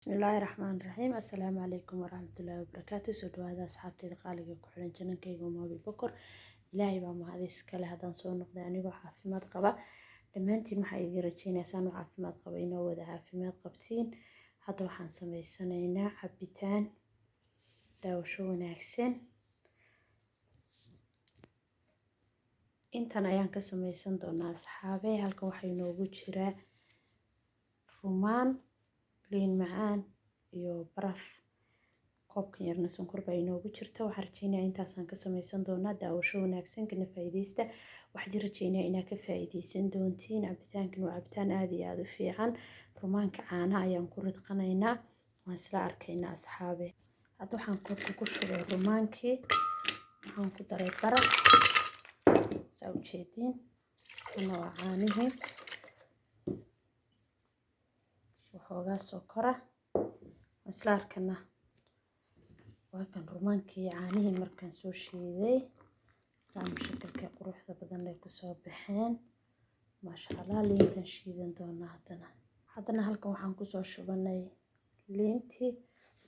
Bismillaahi Raxmaani Raxiim. Assalaamu calaykum waraxmatullaahi wabarakaatu. Soo dhawaada asxaabteyda qaaliga ku xiran channelkayga Moobil Bokor. Ilaahay baa mahad iskale haddaan soo noqday anigoo caafimaad qaba. Dhammaantiin waxaa idiin rajeynayaa saan u caafimaad qaba inoo wada caafimaad qabtiin. Hadda waxaan sameysanaynaa cabitaan, daawasho wanaagsan. Intan ayaan ka sameysan doonaa, asxaabe. Halkan waxaa inoogu jiraa rumaan, liin macaan iyo baraf. Koobkan yarna sonkor baa inoogu jirta. Waxaan rajeynayaa intaasaan ka sameysan doonaa. Daawasho wanaagsan, kana faa'iideysta. Waxaan rajeynayaa inaad ka faa'iideysan doontiin. Cabitaankan waa cabitaan aada iyo aada u fiican. Rumaanka caanaha ayaan ku ridqanaynaa, waan isla arkaynaa, asxaabe. Hadda waxaan koobka ku shubay rumaankii, waxaan ku daray baraf, saa ujeediin. Kana waa caanihii, waxoogaa sokora, waan isla arkanaa. Waa kan rumaankii caanihii markaan soo shiiday, saa mushakalkii quruxda badan ay kusoo baxeen, maasha Allah. Liintan shiidan doonaa haddana. Halkan waxaan kusoo shubanay liintii,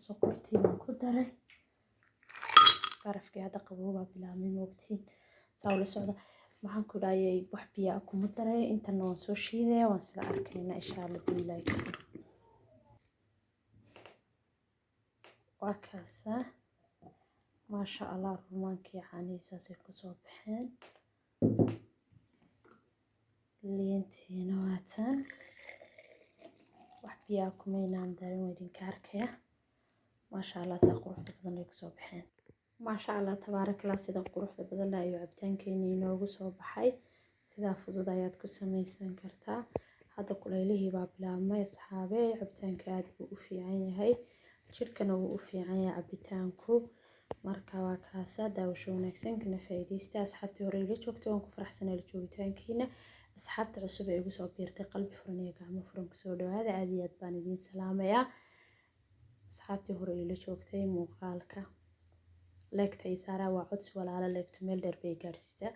sokortii baan ku daray, barafkii. Hadda qaboobaa bilaabmay, moogtiin, saa ula socda. Waxaan ku dhahayay wax biyaa kuma daray, intana waan soo shiidaya, waan isla arkaynaa insha Allah biilaahi karim. Waa kaasaa, maasha Allah, rumaankii caanihii saasay kusoo baxeen, liintiina waa tan. Wax biyaa kumaynaan darin, waa idinka arkaya. Maasha Allah, saa quruxda badan ay kusoo baxeen, maasha Allah tabaarakallah. Sida quruxda badan ayuu cabitaankeeni inoogu soo baxay. Sidaa fudud ayaad ku sameysan kartaa. Hadda kuleylihii baa bilaabmay, asxaabe. Cabitaanka aad buu u fiican yahay, jidhkana wuu u fiican yahay cabitaanku. Marka waa kaasa, daawasho wanaagsan, kana faa'iidaysta. Asxaabtii hore ila joogtay waan ku faraxsanay la joogitaankiina. Asxaabta cusub ee igu soo biirtay, qalbi furan iyo gacmo furan kusoo dhawaada, aad iyo aad baan idiin salaamayaa. Asxaabtii hore ila joogtay, muuqaalka leegta ii saaraa, waa codsi walaalo. Leegto meel dheer bay gaarsiisaa.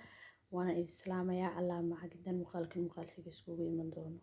Waana idin salaamayaa. Allah macagintan muuqaalkan muuqaal xiga iskugu iman doono.